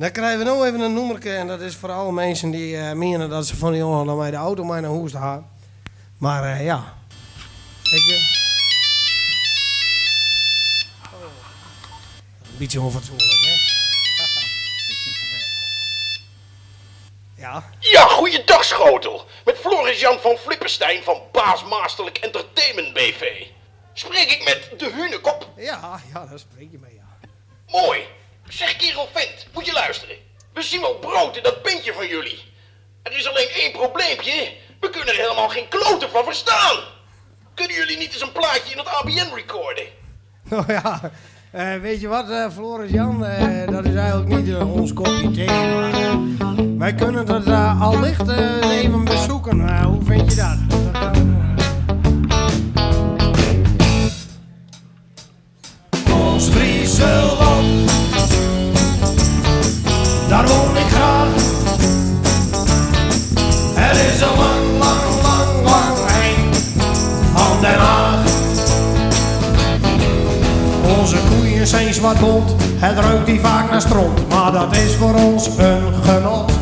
Dan krije we no even in nûmerke en dat is foar alle minsken dy't miene dat se fan 'e jûn noch mei de auto mei nei hûs ta ha. Mar ja, ik. In bytsje ûnfatsoenlik, hè? Ja. Ja, goeiedag Schotel. Met Floris Jan van Flippenstein van Baas Masterlijk Entertainment BV. Spreek ik met de Hunekop? Ja, ja, daar spreek je mee, ja. Mooi. Zeg kerel vent, moet je luisteren. We zien wel brood in dat pintje van jullie. Er is alleen één probleempje. We kunnen er helemaal geen kloten van verstaan. Kunnen jullie niet eens een plaatje in het ABN recorden? Nou ja, eh, weet je wat, eh, Floris Jan, eh, dat is eigenlijk niet ons kopje thee, maar wij kunnen dat allicht even bezoeken. hoe vind je dat? dat Ons Friese land, daar woon ik graag. Het is een lang, lang, lang, lang eind van Den Haag. Onze koeien zijn zwartbont, het ruikt hier vaak naar stront, maar dat is voor ons een genot.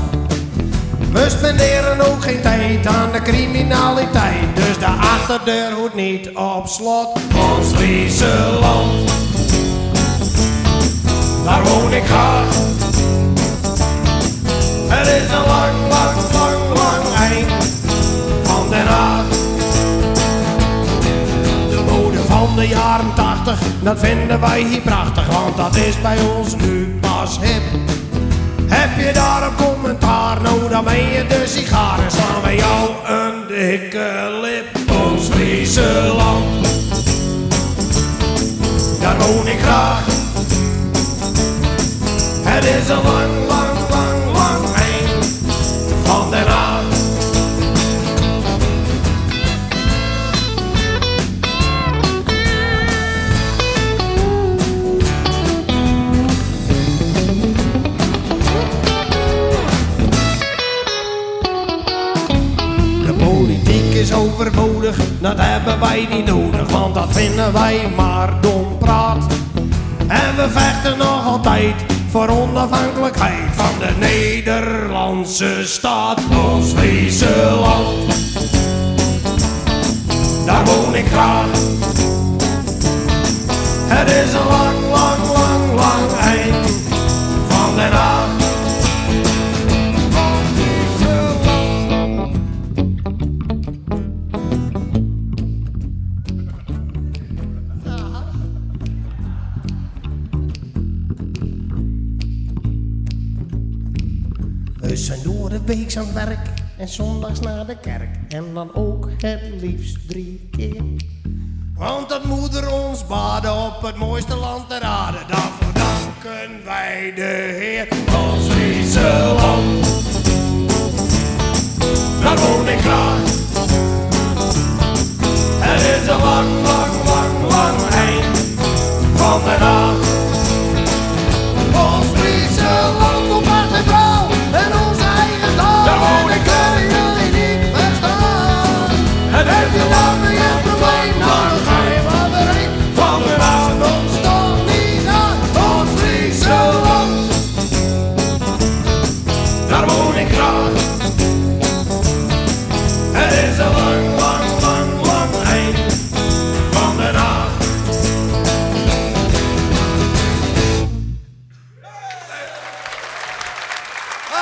We spenderen ook geen tijd aan de criminaliteit, dus de achterdeur hoeft niet op slot. Ons Friese land, daar woon ik graag. Het is een lang, lang, lang, lang eind van Den Haag. De mode van de jaren 80, dat vinden wij hier prachtig, want dat is bij ons nu pas hip. Heb je daar een commentaar, nou dan ben je de sigaar en slaan wij jou een dikke lip. Ons Friese land, daar woon ik graag. Het is een lang, lang, lang, lang eind van Den Haag. De politiek is overbodig, dat hebben wij niet nodig, want dat vinden wij maar dom praat. En we vechten nog altijd voor onafhankelijkheid van de Nederlandse staat. Ons Friese land, daar woon ik graag. Het is een lang, lang, lang, lang eind van Den Haag. We zijn door de week aan het werk en zondags naar de kerk. En dan ook het liefst drie keer. Want dat moeder ons baarde op het mooiste land ter aarde. Daarvoor danken wij de Heer. Ons Friese land, daar woon ik graag. Het is een lang, lang, lang, lang eind van Den Haag. Ons Friese land vol pracht en praal en onze eigen taal. Daar woon ik kunnen jullie niet verstaan. Het Heb je nou weer een probleem? Nou, dan ga je maar weer heen. Van Den Haag. Ze ons toch niet aan. Ons Friese land, daar woon ik graag. Het is een lang, lang, lang, lang eind van Den Haag.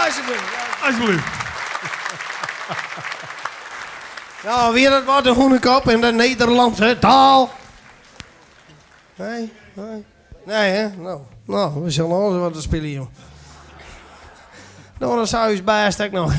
Alsjeblieft. Alsjeblieft. Nou, wie dat wordt de Hûnekop in de Nederlandse taal. Nee, nee. Nee, hè? Nou, nou, we zullen alles wat te spelen, joh. Nou, dan zou je best ook nog.